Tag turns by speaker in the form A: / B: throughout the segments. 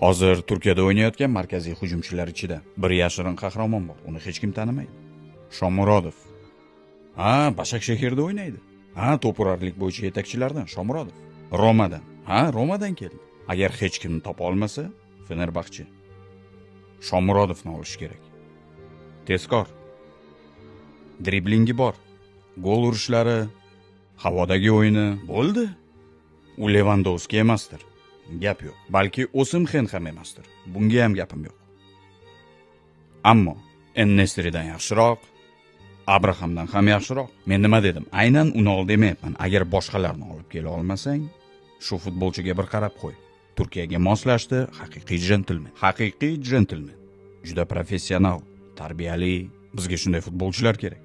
A: Hozir Turkiyada o'ynayotgan markaziy hujumchilar ichida bir yashirin qahramon bor. Uni hech kim tanimaydi. Shomurodov. Ha, Bashakshehirda o'ynaydi. Ha, to'purarlik bo'yicha yetakchilardan Shomurodov. Romadan. Ha, Romadan keldi. Agar hech kimni topa olmasa, Fenerbahçe. Shomurodovni olish kerak. Tezkor. Driblingi bor. Gol urishlari, havodagi o'yini bo'ldi. U Levandovski emasdir. Gap yo'q. Balki Osimhen ham emasdir. Bunga ham gapim yo'q. Ammo En-Nesridan yaxshiroq, Abrahamdan ham yaxshiroq. Men nima dedim? Aynan uni ol demayapman. Agar boshqalarni olib kela olmasang, shu futbolchiga bir qarab qo'y. Turkiyaga moslashdi, haqiqiy jentlmen. Haqiqiy jentlmen. Juda professional, tarbiyali. Bizga shunday futbolchilar kerak.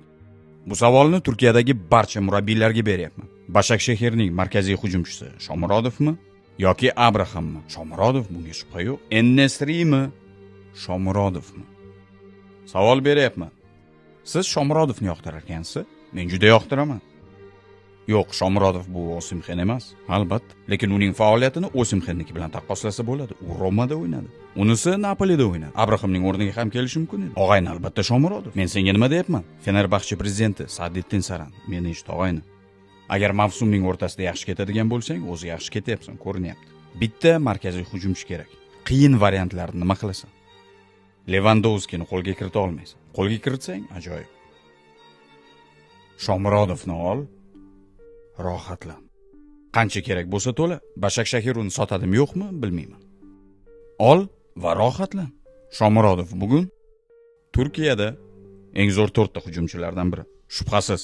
A: Bu savolni Turkiyadagi barcha murabbiylarga beryapman. Bashakshehirning markaziy hujumchisi Shomurodovmi yoki Abrahammi? Shomurodov, bunga shubha yo'q. En-Nesrimi? Shomurodovmi? Savol beryapman. Siz Shomurodovni yoqtirar ekansiz? Men juda yoqtiraman. Yo'q, Shomurodov bu Osimhen emas, albatta. Lekin uning faoliyatini Osimhenniki bilan taqqoslasa bo'ladi. U Romada o'ynadi. Unisi Napolida o'ynadi. Abrahamning o'rniga ham kelishi mumkin edi. Og'ayni albatta Shomurodov. Men senga nima deyapman? Fenerbahçe prezidenti Sadettin Saran, meni eshit og'ayni. Agar mavsumning o'rtasida yaxshi ketadigan bo'lsang, o'zi yaxshi ketyapsan, ko'rinyapti. Bitta markaziy hujumchi kerak. Qiyin variantlarni nima qilasan? Levandovskini qo'lga kirita olmaysan. Qo'lga kiritsang, ajoyib. Shomurodovni ol, rohatlan. Qancha kerak bo'lsa to'la. Bashakshahir uni sotadimi yo'qmi, bilmayman. Ol va rohatlan. Shomurodov bugun Turkiyada eng zo'r to'rtta hujumchilardan biri. Shubhasiz.